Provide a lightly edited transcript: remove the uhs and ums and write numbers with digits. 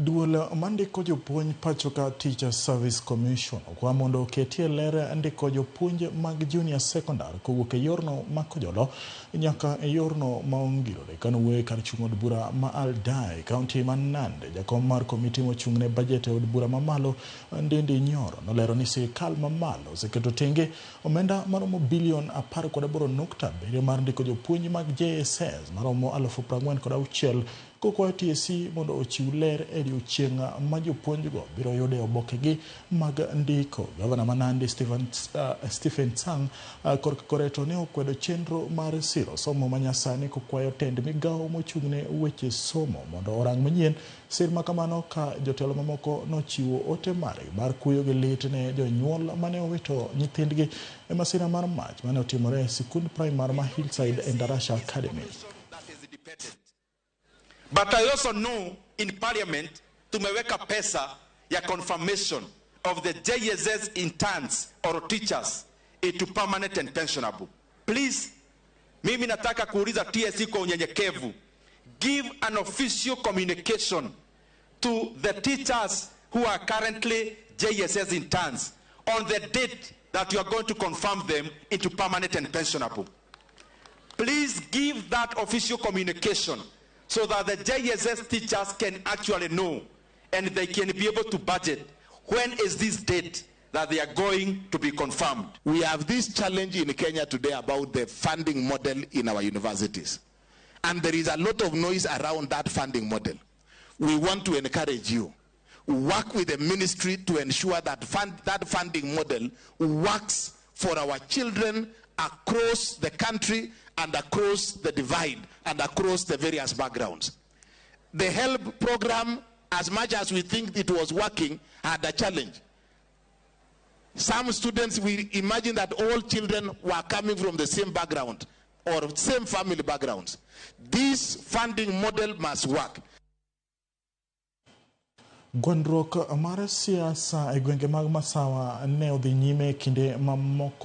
Duol mandiko jopuonj pachoka Teacher Service Commission okwa mondo oketie ler ndiko jopuonj mag junior secondary kowuok e yorno ma Kojolo nyaka e yorno ma Ongirore. Kanowuoyo e kar chung' od bura ma Aldai, kaunti ma Nandi, jakom mar komiti mochung' ne bajet e od bura mamalo Ndindi Nyoro nolero ni sirikal mamalo oseketo tenge omenda maromo bilion 18.7 mar ndiko jopuonj mag JSS maromo 46,000 kokwayo TSC mondo ochiw ler e odiechieng' ma jopuonjgo biro yude obokegi mag ndiko. Gavana ma Nandi Stephen Sang korka kore to ne okwedo chenro mar siro somo manyasani kokwayo tend migawo mochung'ne weche somo mondo orang manyien sir ma kamano ka jotelo mamoko nochiwo ote margi mar kuyo gi lit ne jonyuol mane owito nyithindgi e masira mar mach mane otimore e sikund primar ma Hillside Endarasha Academy. But I also know in parliament tumeweka pesa ya confirmation of the JSS interns or teachers into permanent and pensionable. Please, mimi nataka kuuliza TSC kwa unyenyekevu, give an official communication to the teachers who are currently JSS interns on the date that you are going to confirm them into permanent and pensionable. Please give that official communication so that the JSS teachers can actually know and they can be able to budget when is this date that they are going to be confirmed. We have this challenge in Kenya today about the funding model in our universities. And there is a lot of noise around that funding model. We want to encourage you. Work with the ministry to ensure that that funding model works for our children across the country and across the divide and across the various backgrounds. The HELB program, as much as we think it was working, had a challenge. Some students, we imagine that all children were coming from the same background or same family backgrounds. This funding model must work. Gwandruok mar siasa e gwenge mag Masawa ne odhi nyime kinde mamoko.